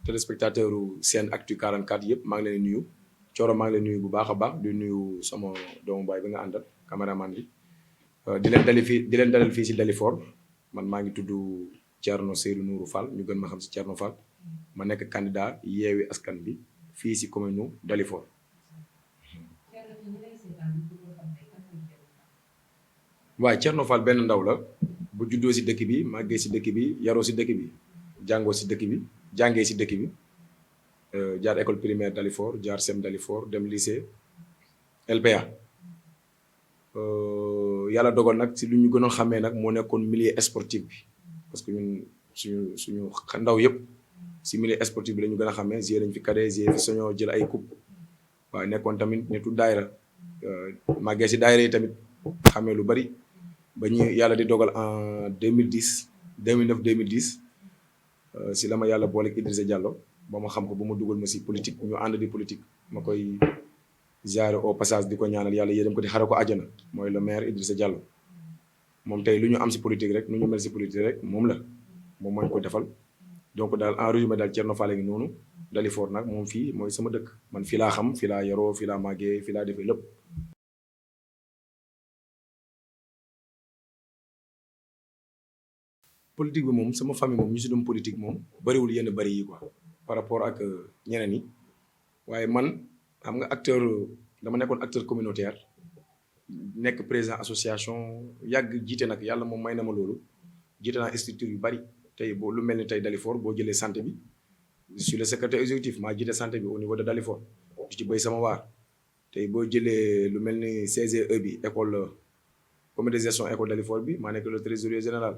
téléspectateur SENactu 44 yëpp maa ngi leen di nuyu Thioro maa ngi leen nuyu bu baax a baax di nuyu sama doomu baay bi nga àndal caméraman bi di leen dalal fii si Dalifort man maa ngi tudd Thierno Seydou Nourou Fall ñu gën ma xam si Thierno Fall ma nekk candidat Yewwi Askan Wi fii si commune Dalifort. waaye Thierno Fall benn ndaw la bu juddoo si dëkk bi màggee si dëkk bi yaroo si dëkk bi jàngoo si dëkk bi jàngee si dëkk bi jaar école primaire Dalifort jaar sem Dalifort dem lycée LPA yàlla dogal nag si lu ñu gënoon xamee nag moo nekkoon milieu sportif bi parce que ñun suñu ndaw yëpp si milieu sportif bi la ñu gën a xamee gée nañ fi cadet gée fi soñoo jël ay coupe waaye nekkoon tamit nitu daayra màggee si daayra yi tamit xamee lu bari ba ñu yàlla di dogal en 2010 2009 2010 si la ma yàlla booleeg Idrissa Diallo ba ma xam ko ba ma dugal ma si politique ñu ànd di politique ma koy ziare au passage di ko ñaanal yàlla yéem ko di xare ko àjjana mooy le maire Idrissa Diallo moom tey lu ñu am si politique rek nu ñu mel si politique rek moom moo ñu ko defal donc daal en résumé daal Thierno Fall ngi noonu Dalifort nag moom fii mooy sama dëkk man fii laa xam fii laa yaroo fii laa màggee fii laa defee lépp. politique bi moom sama famille moom ñu si doon politique moom bariwul yenn bari yi quoi par rapport ak ñeneen yi waaye man xam nga dama nekkoon acteur communautaire nekk président association yàgg jiite nag yàlla moom may na ma loolu jiite naa structure yu bari tey boo lu mel ni tey Dalifort boo jëlee santé bi je suis le secrétaire exécutif maa jiite santé bi au niveau de Dalifort di ci béy sama waar tey boo jëlee lu mel ni CGE bi école comité de gestion école Dalifort bi maa nekk le trésorier général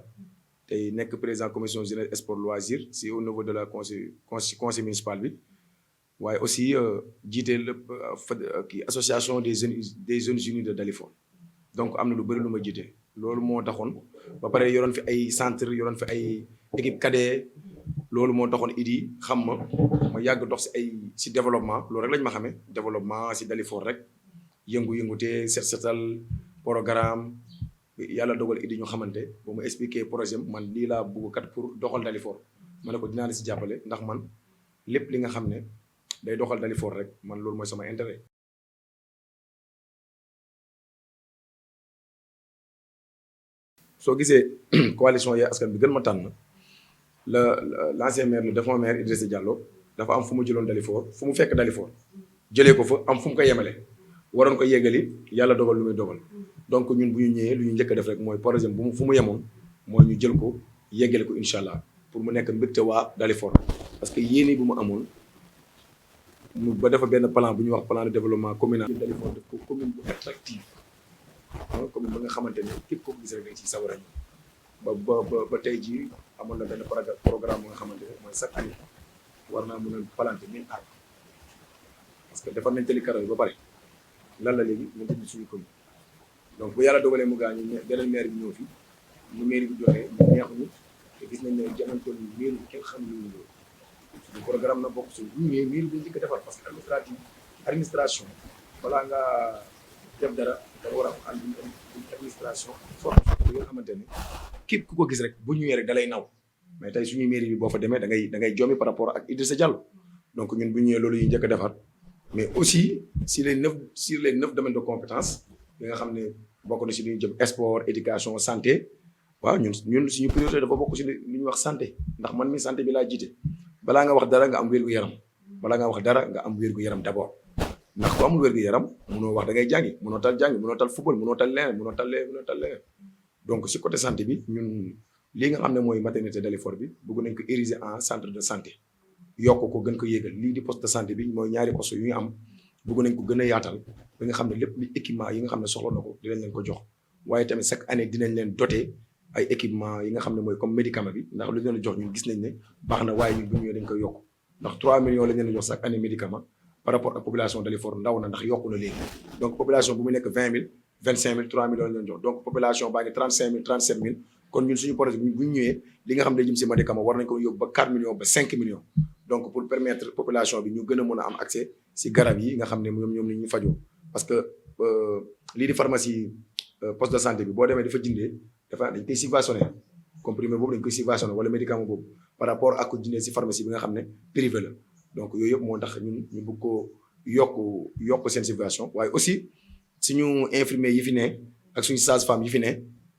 tey nekk président commission jeunesse sport loisir si au niveau de la conseil municipal bi waaye aussi jiite kii association des jeunes unis de Dalifort donc am na lu bëri lu ma jiite loolu moo taxoon ba pare yoroon fi ay centre yoroon fi ay équipe cadet loolu moo taxoon Idi xam ma yàgg dox si développement loolu rek lañ ma xamee développement si Dalifort rek yëngu-yëngute setal programme yàlla dogal Idi ñu xamante ba mu expliqué projet man lii laa bëgg kat pour doxal Dalifort ma ne ko dinaa la si jàppale ndax man lépp li nga xam ne day doxal Dalifort rek man loolu mooy sama intérêt. soo gisee coalition Yewwi Askan Wi gën ma tànn l'ancien maire le défunt maire Idrissa Diallo dafa am fu mu jëloon Dalifort fu mu fekk Dalifort jëlee ko fa am fu mu ko yemale waroon ko yeggali yàlla dogal lu muy dogal donc ñun bu ñu ñëwee lu ñu njëkk a def rek mooy projet bu fu mu yemoon mooy ñu jël ko yeggale ko incha allah pour mu nekk mbégte waa Dalifort parce que yéene bu mu amoon mu ba dafa benn plan bu ñuy wax plan de développement communal. Dalifort def ko commune bu attractive commune ba nga xamante ne képp koo gis rek dañ ciy sawar a ñëw ba tey jii amoon na benn programme bu nga xamante ne mooy chaque année war naa mën a planter 1000 arbres parce que defar nañ tali karo yi ba pare lan la léegi ñu tëdd suñu commune donc bu yàlla dogalee mu gaañu beneen maire bi ñëw fi mu maire bi joxee ñu neexuñu te gis nañ ne jamono toll nii maire bi kenn xam lu ñu loolu suñu programme na bokk suñu bu ñëwee maire bi dañ njëkk a defar parce que administration balaa nga def dara dafa war a am administration forte bi nga xamante ne képp ku ko gis rek bu ñëwee rek da lay naw mais tey suñuy mairie bi boo fa demee da ngay jommi par rapport ak Idrissa Diallo donc ñun bu ñëwee loolu yi njëkk a defar mais aussi sur les 9 domaines de compétence yi nga xam ne bokk na si lu ñu jëm sport éducation santé waaw ñun suñu priorité dafa bokk si li ñuy wax santé ndax man mi santé bi laa jiite balaa nga wax dara nga am wér-gu-yaram balaa nga wax dara nga am wér-gu-yaram d'abord ndax ku amul wér-gu-yaram mënoo wax da ngay jàngi mënoo tal football mënoo tal leneen donc si côté santé bi ñun lii nga xam ne mooy maternité Dalifort bi bëgg nañ ko ériger en centre de santé yokk ko gën ko yéegal lii di poste de santé bi mooy ñaari poste yu ñu am bëgg nañ ko gën a yaatal ba nga xam ne lépp li équipement yi nga xam ne soxla na ko dinañ leen ko jox waaye tamit chaque année dinañ leen doter ay équipement yi nga xam ne mooy comme médicament bi ndax lu leen jox ñun gis nañ ne baax na waaye ñun bu ñëwee dañ koy yokk ndax 3 millions lañ leen jox chaque année médicament par rapport ak population Dalifort ndaw na ndax yokku na léegi donc population bu mu nekk 20 000 25 000 3 millions lañ leen jox donc population baa ngi 35 000 37 000 kon ñun suñu projet bu ñu ñëwee li nga xam ne jëm si médicament war nañ ko yóbbu ba 4 millions ba 5 millions donc pour permettre population bi ñu gën a mën a am accès si garab yi nga xam ne ñoom la ñuy fajoo parce que lii di pharmacie poste de santé bi boo demee dafa jëndee dañ koy subventionné comprimé boobu dañ koy subventionné wala médicament boobu par rapport ak jëndee si pharmacie bi nga xam ne privé la donc yooyu yëpp moo tax ñun ñu bëgg ko yokk seen subvention waaye aussi suñu infirmier yi fi ne ak suñu sage-femme yi fi ne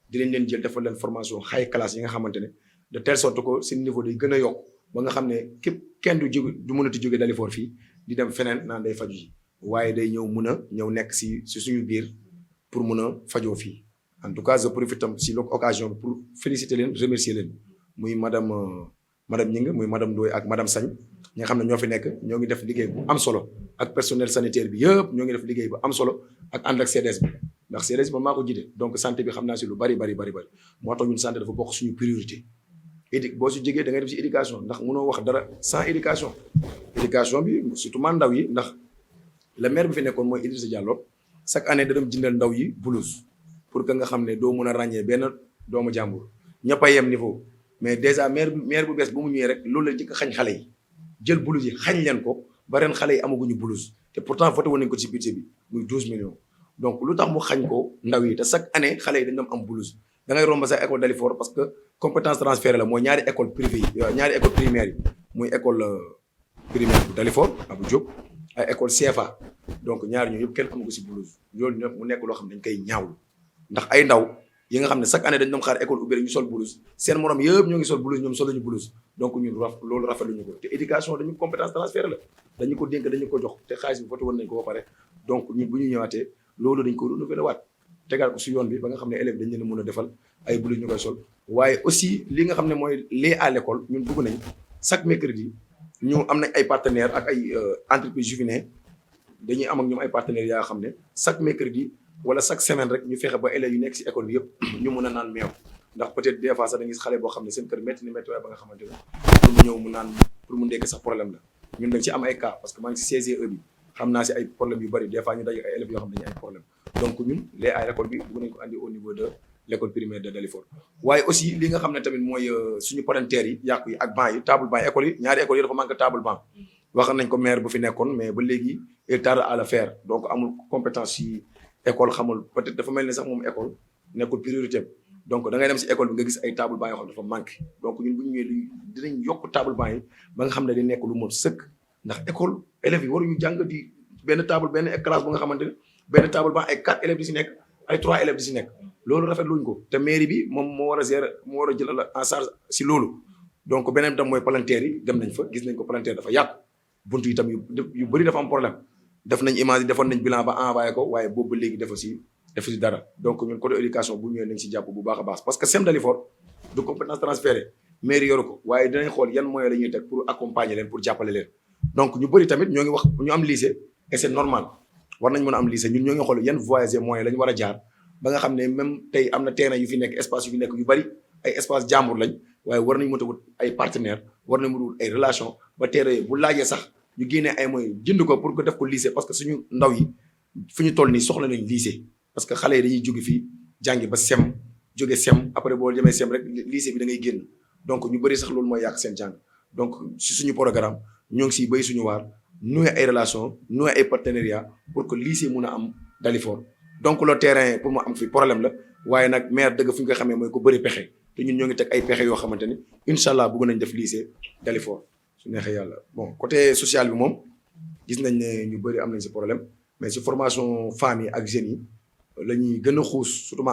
dinañ leen jël defal leen formation high class yi nga xamante ne de telle sorte que seen niveau day gën a yokk ba nga xam ne képp kenn du mënati jóge Dalifort fii di dem feneen naan day faju ji waaye day ñëw nekk si suñu biir pour mun a fajoo fii en tout cas je profite tam si l'occasion pour féliciter leen remercier leen muy madame Gningue muy madame Ndoye ak madame Sagne ñi nga xam ne ñoo fi nekk ñoo ngi def liggéey bu am solo ak personnel sanitaire bi yëpp ñoo ngi def liggéey bu am solo ak ànd ak CDS bi ndax CDS bi man maa ko jiite donc santé bi xam naa si lu bari moo tax ñun santé dafa bokk suñu priorité boo si jógee da ngay def si éducation ndax mënoo wax dara sans éducation bi surtout man ndaw yi ndax le maire bi fi nekkoon mooy Idrissa Diallo chaque année da doon jëndal ndaw yi blouse pour que nga xam ne doo mun a ràññee benn doomu jàmbur ñëpp a yem niveau mais déjà maire bu bees bu mu ñëwee rek loolu la njëkk a xañ xale yi jël blouse yi xañ leen ko ba ren xale yi amaguñu blouse te pourtant voté woon nañ ko ci budget bi muy 12 millions donc lu tax mu xañ ko ndaw yi te chaque année xale yi dañ doon am blouse da ngay romb sax école Dalifort parce que compétence transférée la mooy ñaari école privée yi ñaari école primaire yi muy école primaire bu Dalifort Abou Diop ay école CFA donc ñaari ñoo yëpp kenn amagu si blouse loolu nag mu nekk loo xam ne dañ koy ñaawlu ndax ay ndaw yi nga xam ne chaque année dañ doon xaar école ubbi rek ñu sol blouse seen morom yëpp ñoo ngi sol blouse ñoom soluñu blouse donc ñun loolu rafetluñu ko te éducation dañu compétence transférée la dañu ko dénk dañu ko jox te xaalis bi voté woon nañ ko ba pare donc ñun bu ñu ñëwaatee loolu dañ ko renouveler waat tegaat ko si yoon bi ba nga xam ne élèves dañ leen mën a defal ay blouse ñu koy sol waaye aussi li nga xam ne mooy lait à l'école ñun bëgg nañ chaque mercredi ñu am nañ ay partenaires ak ay entreprises yu fi ne dañuy am ak ñoom ay partenaires yaa xam ne chaque mercredi wala chaque semaine rek ñu fexe ba élèves yu nekk si école bi yëpp ñu mën a naan meew ndax peut-être des fois sax da ngay gis xale boo xam ne seen kër métti waaye ba nga xamante ne pour mu ñëw mu naan pour mu ndekk sax problème la ñun dañ ci am ay cas parce que maa ngi si CGE bi xam naa si ay problème yu bëri des fois ñu daje ay élèves yoo xam ne dañu ay problème donc ñun lait à l'école bi bëgg nañ ko andi au niveau de l'école primaire de Dalifort waaye aussi li nga xam ne tamit mooy suñu parentaires yi yàqu yi ak banc yi table banc école yi ñaari école yi dafa manque table banc wax nañ ko maire bu fi nekkoon mais ba léegi il tarde à le faire donc amul compétence yi école xamul peut-être dafa mel ni sax moom école nekkul priorité donc da ngay dem si école bi nga gis ay table banc yoo xam dafa manqué donc ñun bu ñu ñëwee dinañ yokk table banc yi ba nga xam ne di nekk lu mot sëkk ndax école élèves yi waruñu jàng di benn table benn classe bu nga xamante ne benn table banc ay 4 élèves di si nekk ay 3 élèves di si nekk loolu rafetluñ ko te mairie bi moom moo war a gérer moo war a jël en charge si loolu donc beneen tam mooy palanteer yi dem nañ fa gis nañ ko palanteer dafa yàqu buntu yi tam yu bëri dafa am problème def nañ image yi defoon nañ bilan ba envoyé ko waaye boobu ba léegi defu si dara donc ñun côté éducation bu ñëwee nañ si jàpp bu baax a baax parce que SEM Dalifort du compétence transférée mairie yoru ko waaye dinañ xool yan moyens la ñuy teg pour accompagner leen pour jàppale leen donc ñu bëri tamit ñoo ngi wax ñu am lycée et c'est normal war nañ mën a am lycée ñun ñoo ngi xool yan voies et moyens la ñu war a jaar ba nga xam ne même tey am na terrain yu fi nekk espace yu fi nekk yu bëri ay espace jàmbur lañ waaye war nañ mën a wut ay partenaires war nañ mën a wut ay relations ba terrain bu laajee sax ñu génnee ay moyens jënd ko pour que def ko lycée parce que suñu ndaw yi fi ñu toll nii soxla nañ lycée parce que xale yi dañuy jóge fii jàngi ba SEM jóge SEM après boo demee SEM rek lycée bi da ngay génn donc ñu bëri sax loolu mooy yàq seen jàng donc si suñu programme ñoo ngi siy béy suñu waar nouer ay relations nouer ay partenariats pour que lycée mun a am Dalifort donc le terrain pour mu am fi problème la waaye nag maire dëgg fu ñu ko xamee mooy ko bëri pexe te ñun ñoo ngi teg ay pexe yoo xamante ni incha allah bëgg nañ def lycée Dalifort su neexee yàlla bon côté social bi moom gis nañ ne ñu bëri am nañ si problème mais si formation femmes yi ak jeunes yi la ñuy gën a xuus surtout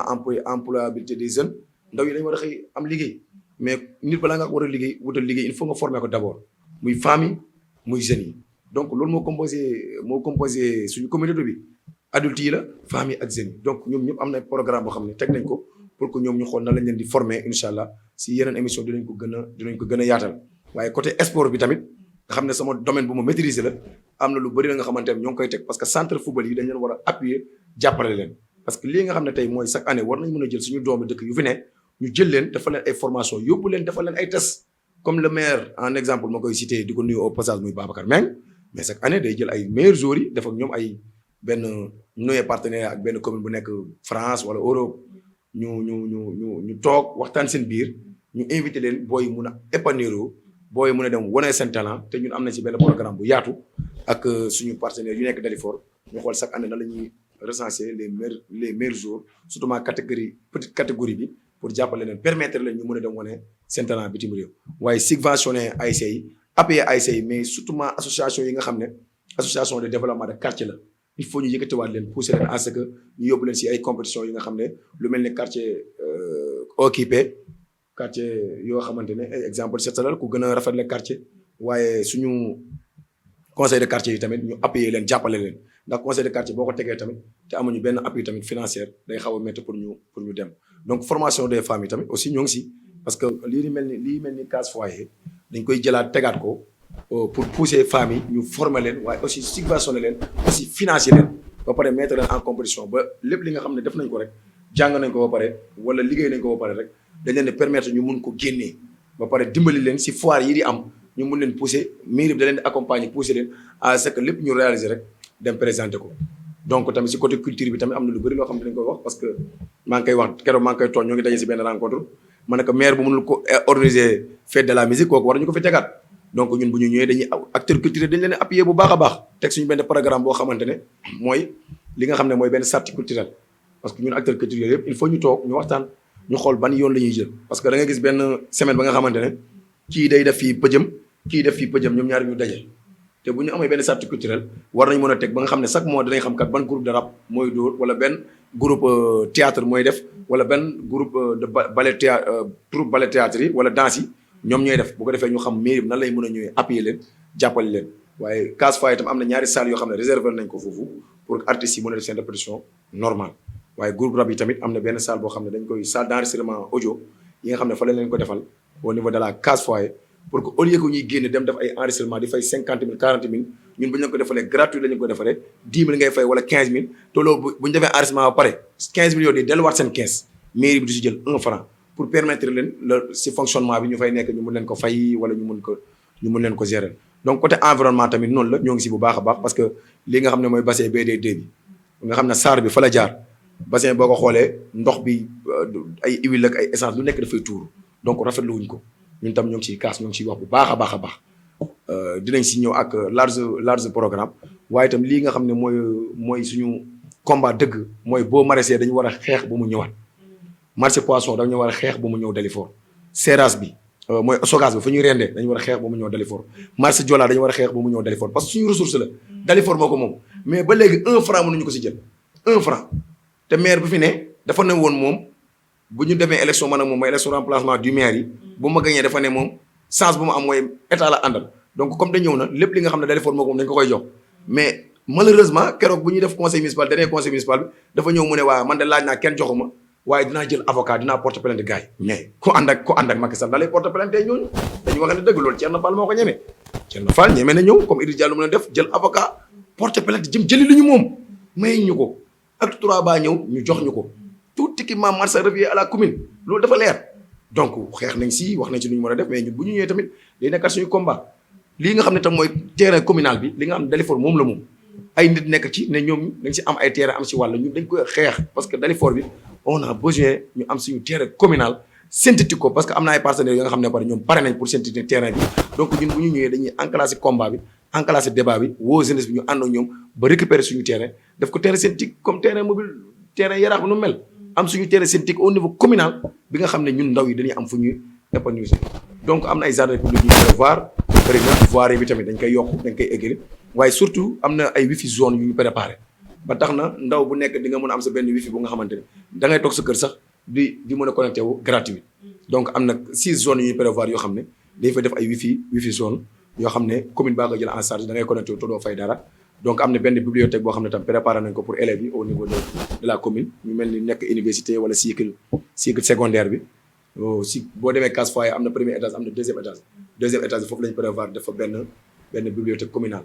employabilité des jeunes ndaw yi dañu war a xëy am liggéey mais nit balaa nga war a liggéey wutal liggéey il faut nga former ko d'abord muy femmes yi muy jeunes yi donc loolu moo composé suñu communauté bi adultes yi la femmes yi ak jeunes yi donc ñoom ñëpp am na programme boo xam ne teg nañ ko pour que ñoom ñu xool na lañ leen di former incha allah si yeneen émission dinañ ko gën a yaatal waaye côté sport bi tamit nga xam ne sama domaine bu ma maîtriser la am na lu bëri la nga xamante ne ñoo ngi koy teg parce que centre football yi dañ leen war a appuyer jàppale leen parce que lii nga xam ne tey mooy chaque année war nañ mën a jël suñu doomu dëkk yu fi ne ñu jël leen defal leen ay formation yóbbu leen defal leen ay tests comme le maire en exemple ma koy cité di ko nuyu au passage muy Babacar Meng mais chaque année day jël ay meilleurs joueurs yi def ak ñoom ay benn noué partenaire ak benn commune bu nekk France wala Europe ñu toog waxtaan seen biir ñu invité leen booy mun a épanouir booy mun a dem wane seen talent te ñun am nañ ci benn programme bu yaatu ak suñu partenaires yu nekk Dalifort ñu xool chaque année nan la ñuy recenser les meilleurs joueurs surtout ma catégorie petite catégorie bi pour jàppale leen permettre leen ñu mën a dem wane seen talent bitim réew waaye subventionné ASC yi appuyer ASC yi mais surtout association yi nga xam ne association de développement de quartier la il faut ñu yëkkatiwaat leen pousser leen à ce que ñu yóbbu leen si ay compétitions yi nga xam ne lu mel ne quartier occupé quartier yoo xamante ne exemple seetalal ku gën a rafetle quartier waaye suñu conseil de quartier yi tamit ñu appuyer leen jàppale leen ndax conseil de quartier boo ko tegee tamit te amuñu benn appui tamit financier day xaw a métti pour ñu dem donc formation des femmes yi tamit aussi ñoo ngi si parce que lii mel ni case foyer dañ koy jëlaat tegaat ko pour pousser femmes yi ñu former leen waaye aussi subventionner leen aussi financer leen ba pare mettre leen en compétition ba lépp li nga xam ne def nañ ko rek jàng nañ ko ba pare wala liggéey nañ ko ba pare rek dañ leen di permettre ñu mun ko génnee ba pare dimbali leen si foire yi di am ñu mun leen pousser mairie bi da leen di accompagner pousser leen à ce que lépp ñu réaliser rek dem présenter ko donc tamit si côté culture bi tamit am na lu bëri loo xam ne dañ koy wax parce que maa ngi koy wax keroog maa ngi koy tooñ ñoo ngi daje si benn rencontre ma ne que maire bu mënul ko organiser fête de la musique kooku war ñu ko fi tegaat donc ñun bu ñu ñëwee dañuy acteur culturel dañ leen appuyer bu baax a baax teg suñu benn programme boo xamante ne mooy li nga xam ne mooy benn charte culturelle parce que ñun acteur culturel yëpp il faut ñu toog ñu waxtaan ñu xool ban yoon la ñuy jël parce que da nga gis benn semaine ba nga xamante ne kii day def fii pëjëm kii def fii pëjëm ñoom ñaari ñu daje te bu ñu amee benn charte culturelle war nañ mën a teg ba nga xam ne chaque mois danañ xam kat ban groupe de rap mooy dóor wala benn groupe théâtre mooy def wala benn groupe de ballet théâtre troupe ballet théâtre yi wala danse yi ñoom ñooy def bu ko defee ñu xam mairie bi nan lay mën a ñëwee appuyer leen jàppale leen waaye case foyer itam am na ñaari salles yoo xam ne réservé nañ ko foofu pour artistes yi mën a def seen répétition normale waaye groupe rap yi tamit am na benn salle boo xam ne dañ koy salle d'enregistrement audio yi nga xam ne fa lañ leen ko defal au niveau de la case foyer pour que au lieu que ñuy génne dem def ay enregistrement di fay 50 000 40 000 ñun bu ñu leen ko defalee gratuit la ñu ko defalee 10 000 ngay fay wala 15 000 te loolu bu ñu defee enregistrement ba pare 15 000 yooyu di delluwaat seen 15 mairie bi du si jël 1 franc pour permettre leen le si fonctionnement bi ñu fay nekk ñu mun leen ko fay wala ñu mun leen ko gérer donc côté environnement tamit noonu la ñoo ngi si bu baax a baax parce que li nga xam ne mooy bassin BD2 bi nga xam ne SAR bi fa la jaar bassin boo ko xoolee ndox bi ay huile ak ay essence lu nekk dafay tuuru donc rafetlu wuñ ko ñun tam ñoo ngi ciy kaas ñoo ngi ciy wax bu baax a baax a baax dinañ si ñëw ak large programme waaye itam lii nga xam ne mooy suñu combat dëgg mooy boo maraîcher dañu war a xeex ba mu ñëwaat marché poisson dañu war a xeex ba mu ñëw Dalifort Seras bi mooy Sogas bi fu ñuy rendee dañu war a xeex ba mu ñëw Dalifort marché Joola dañu war a xeex ba mu ñëw Dalifort parce que suñu ressource la Dalifort moo ko moom mais ba léegi 1 franc mënuñu ko si jël 1 franc te maire bi fi ne dafa ne woon moom bu ñu demee élection man ak moom mooy élection remplacement du maire yi bu ma gagné dafa ne moom chance bu mu am mooy état la àndal donc comme da ñëw na lépp li nga xam ne Dalifort moo ko moom dañ ko koy jox mais malheureusement keroog bu ñuy def conseil municipal dernier conseil municipal bi dafa ñëw mu ne waa man de laaj naa kenn joxuma waaye dinaa jël avocat dinaa porter plainte gars yi mais ku ànd ak Macky Sall da lay porter plainte ñooñu dañu wax ne dëgg loolu Thierno Fall moo ko ñeme Thierno Fall ñeme na ñëw comme Idrissa Diallo mën a def jël avocat porter plainte jëm jëli lu ñu moom may ñu ko acte 3 baa ñëw ñu jox ñu ko tout équipement marché revient à la commune loolu dafa leer donc xeex nañ si wax nañ si lu ñu mën a def mais ñun bu ñu ñëwee tamit day nekkat suñu combat lii nga xam ne tam mooy terrain communal bi li nga xam ne Dalifort moom la moom ay nit nekk ci ne ñoom dañ si am ay terrain am si wàll ñun dañ koy xeex parce que Dalifort bi on a besoin ñu am suñu terrain communal synthétique ko parce que am na ay partenaires yoo nga xam ne pare ñoom pare nañ pour synthétique terrain bi donc ñun bu ñu ñëwee dañuy enclasser combat bi enclasser débat bi woo jeunesse bi ñu ànd ak ñoom ba récupérer suñu terrain def ko terrain synthétique comme terrain mobile terrain yaraax bi nu mel am suñu terrain synthétique au niveau communal bi nga xam ne ñun ndaw yi dañuy am fu ñuy épanouir donc am na ay jardin public yu ñu prévoir bëri na voirie bi tamit dañ koy yokk dañ koy éggri waaye surtout am na ay wifi zone yu ñu préparé ba tax na ndaw bu nekk di nga mën a am sa benn wifi bu nga xamante ne da ngay toog sa kër sax di mën a connecté wu gratuit donc am na 6 zones yu ñuy prévoir yoo xam ne dañ fa def ay wifi zone yoo xam ne commune baa ko jël en charge da ngay connecté wu te doo fay dara donc am na benn bibliothèque boo xam ne tam préparé nañ ko pour élèves yi au niveau de la commune ñu mel ni nekk université wala cycle secondaire bi si boo demee case foyer am na premier étage am na deuxième étage bi foofu la ñu prévoir dafa benn bibliothèque communale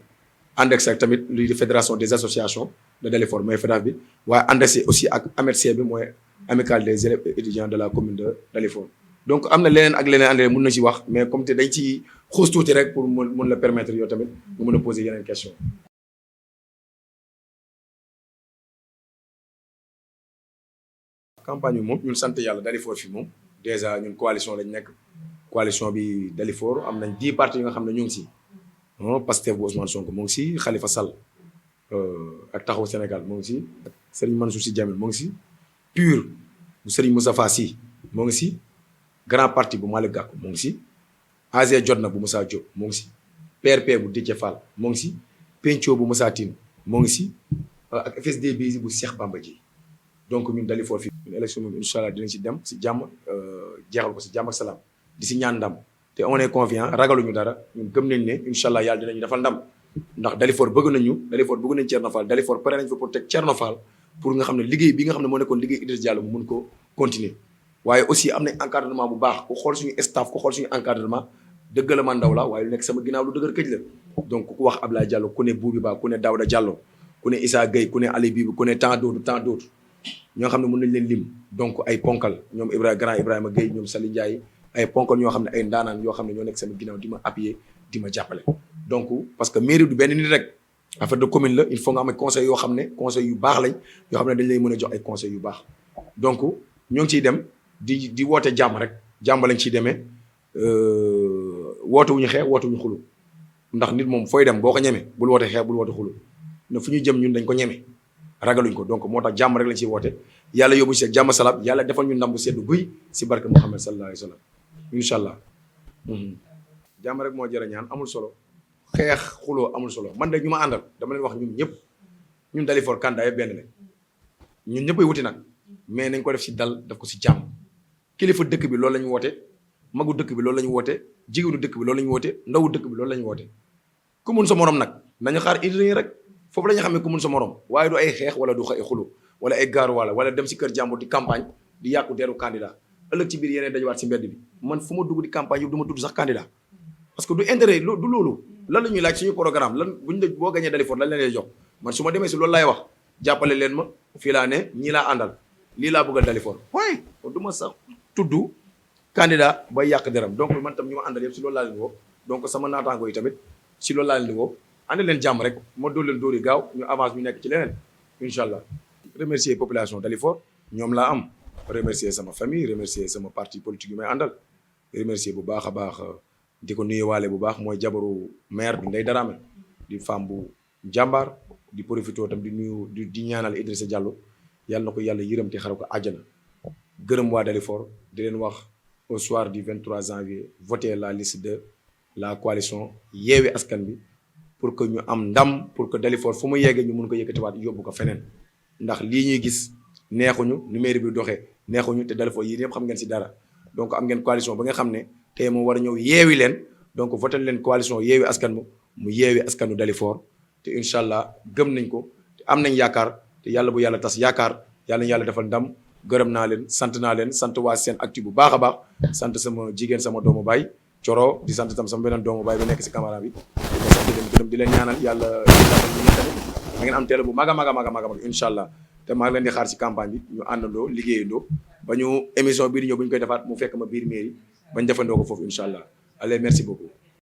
ànd ak sax tamit luy di fédération des associations de Dalifort mooy FEDAF bi waaye ànd aussi ak AMETC bi mooy amicale des élèves et étudiants de la commune de Dalifort donc am na leneen ak leneen ànd mun na ci wax mais comme te dañ ci xuus tuuti rek pour mun la permettre yow tamit nga mën a poser yeneen question campagne bi moom ñun sant yàlla Dalifort fi moom déjà ñun coalition lañ nekk coalition bi Dalifort am nañ 10 partis yi nga xam ne ñu ngi si Pastef bu Ousmane Sonko mu ngi si Khalifa Sall ak Taxawu Sénégal mu ngi si Serigne Mansour Sy Djamil mu ngi si PUR bu Serigne Moustapha Sy moo ngi si grand parti bu Malick Gakou moo ngi si AG jot na bu Moussa Diop moo ngi si PRP bu Déthié Fall moo ngi si Penco bu Moussa Tine moo ngi si ak FSD bi bu Cheikh Bamba Dièye donc ñun Dalifort fii ñun élection moom incha allah dinañ si dem si jàmm jeexal ko si jàmm ak salaam di si ñaan ndam te on est confiant ragaluñu dara ñun gëm nañ ne incha allah yàlla dinañu defal ndam ndax Dalifort bëgg nañu Dalifort bëgg nañ Thierno Fall Dalifort pare nañ fa pour teg Thierno Fall pour nga xam ne liggéey bi nga xam ne moo nekkoon liggéey Idrissa Diallo mu mun ko continuer waaye aussi am nañ encadrement bu baax ku xool suñu staff ku xool suñu encadrement dëgg la man ndaw la waaye lu nekk sama ginnaaw lu dëgër këj la donc ku wax Abdoulaye Diallo ku ne Boubi Ba ku ne Daouda Diallo ku ne Issa Gueye ku ne Ali Bibi ku ne tant d'autres ñoo xam ne mën nañ leen lim donc ay ponkal ñoom Ibrahima Gueye ñoom Sali Ndiaye ay ponkal ñoo xam ne ay ndaanaan yoo xam ne ñoo nekk sama ginnaaw di ma appuyer di ma jàppale donc parce que mairie du benn nit rek affaire de commune la il faut nga am ay conseils yoo xam ne conseils yu baax lañ yoo xam ne dañ lay mën a jox ay conseils yu baax donc ñoo ngi ciy dem di woote jàmm rek jàmm lañ ciy demee woote wuñu xeex woote wuñu xulu ndax nit moom fooy dem boo ko ñemee bul woote xeex bul woote xulu ne fu ñu jëm ñun dañ ko ñeme ragaluñ ko donc moo tax jàmm rek lañ ciy woote yàlla yóbbu si jàmm salaam yàlla defal ñu ndam bu seddu guy si barke Muhammad sallallahu alayhi wa sallam incha allah jàmm rek moo jërë ñaan amul solo xeex xuloo amul solo man de ñu ma àndal dama leen wax ñun ñëpp ñun Dalifort candidat yëpp benn lañ ñun ñëpp ay wuti nag mais nañ ko def si dal def ko si jàmm kilifa dëkk bi loolu la ñu woote magu dëkk bi loolu la ñu woote jigéenu dëkk bi loolu la ñu woote ndawu dëkk bi loolu la ñu woote ku mun sa morom nag nañu xaar Idrissa rek foofu la ñu xamee ku mun sa morom waaye du ay xeex wala du ay xulu wala ay gaaru wala dem si kër jàmbur di campagne di yàqu deru candidat ëllëg ci biir yeneen dajawaat si mbedd bi man fu ma dugg di campagne yëpp du ma tudd sax candidat parce que du intérêt du loolu lan la ñuy laaj suñu programme lan buñ la boo gañee Dalifort lan la lay jox man su ma demee si loolu laay wax jàppale leen ma fii laa ne ñii laa àndal lii laa bëggal Dalifort waaye du ma sax tudd candidat bay yàq deram donc man tam ñu ma àndal yëpp si loolu laa leen woo donc sama naataango yi tamit si loolu laa leen di woo ànd leen jàmm rek ma dóor leen dóori gaaw ñu avance ñu nekk ci leneen incha allah remercier population Dalifort ñoom laa am remercier sama famille remercier sama parti politique yu may àndal remercier bu baax a baax di ko nuyuwaale bu baax mooy jabaru maire bi Ndeye Darame di femme bu jàmbaar di profité tam di nuyu di ñaanal Idrissa Diallo yàlla na ko yàlla yërëm te xare ko àjjana gërëm waa Dalifort di leen wax au soir du 23 janvier voter la liste de la coalition Yewwi Askan Wi pour que ñu am ndam pour que Dalifort fu mu yeggee ñu mun ko yëkkatiwaat yóbbu ko feneen ndax lii ñuy gis neexuñu nu mairie bi doxee neexuñu te Dalifort yii yëpp xam ngeen si dara donc am ngeen coalition ba nga xam ne tey moo war a ñëw yeewi leen donc voté leen coalition Yewwi Askan Wi mu yeewi askanu Dalifort te incha allah gëm nañ ko te am nañ yaakaar te yàlla bu yàlla tas yaakaar yàlla ñu yàlla defal ndam gërëm naa leen sant waa SENactu bu baax a baax sant sama jigéen sama doomu baay Coro di sant tam sama beneen doomu baay bi nekk si caméra bi di leen ñaanal yàlla tamit da ngeen am télé bu mag a mag a mag a mag incha allah te maa ngi leen di xaar si campagne bi ñu àndandoo liggéeyandoo ba ñu émission bii di ñëw bu ñu koy defaat mu fekk ma biir mairie bañ defandoo ko foofu incha allah allez merci beaucoup